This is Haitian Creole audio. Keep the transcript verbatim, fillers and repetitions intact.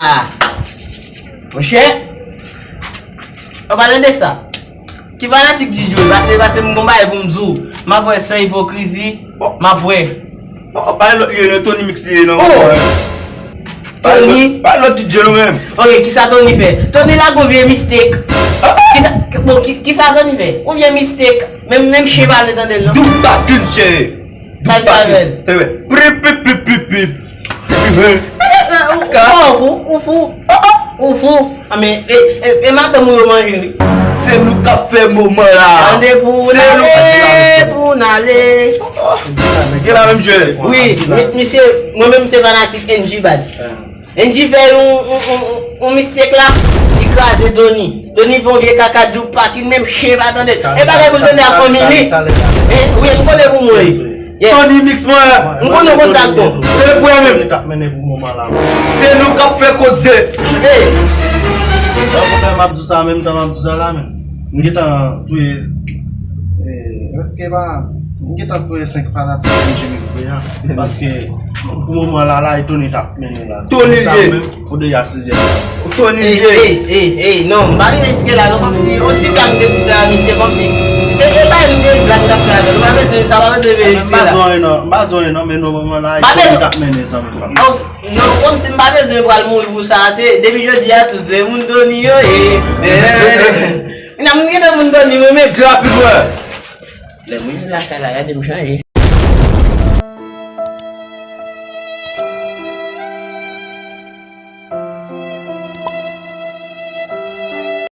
Ah, monchè, w pa tande sa? Ki fanatik Djidjo? Pase, pase m gon bagay pou m di w. M ap wè san ipokrizi, m ap wè. Oh, pa lòt li ye non, Tony Mix li ye non. Oh! Tony? Pa lòt Djidjo non menm. Ok, kisa Tony fè? Tony lage yon vye mistake. Kisa, bon, ki, kisa Tony fè? Yon vye mistake. Menm, menm chen pa vle tande l non. Double back in, cheri. Sa l fè avè l? Prip, prip, prip, prip, prip. Ou fou, ou fou, ou fou. Ah, men, e, e, e madanm ou yo manje, wi. Se nou k ap fè moman la. Tande pou n ale, pou n ale. Gen la menm jwe. Wi, mi-, misye, mwen menm se fanatik N G baz. N G fè yon, yon, yon, yon, yon mistake la, li kraze Tony. Tony fè yon vye kaka di w pakin, menm chen pa tande. E bagay pou l tande ak fanmi li. Eh, wi, m konnen pou mwen. Yes. Tony Mix mwen. M konnen konsa l bon. Se pou mwen menm. Li t ap mennen pou moman la. Se nou k ap fè koze. Ey. Mwen kontan m ap di sa, menm tan m ap di sa la, men. M gentan touye, eh, èske pa, m gentan touye senk fanatik M J Mix deja. Paske, pou moman la, la, e Tony t ap mennen la. Tony l ye. Ou deja sizyèm. Tony l ye. Ey, ey, ey, ey, non, m pa rive jiske la, non, kòmsi, yon ti blag de ti la, misye, kòmsi. E, e pa yon de blag k ap fè avè l, ou pa bezwen sa, pa bezwen veye jiske la. M pa di anyen, non, m pa di anyen, non, men nan moman la, e Tony t ap mennen, zanmi pa m. Non, kòmsi m pa bezwen pral mouri pou sa, se depi jodi a tout lè moun Tony yo, e, e, e, e. Nan moun gentan moun Tony mwen menm. Rapid, wè. Lè mwen lakay la, gade m chanje.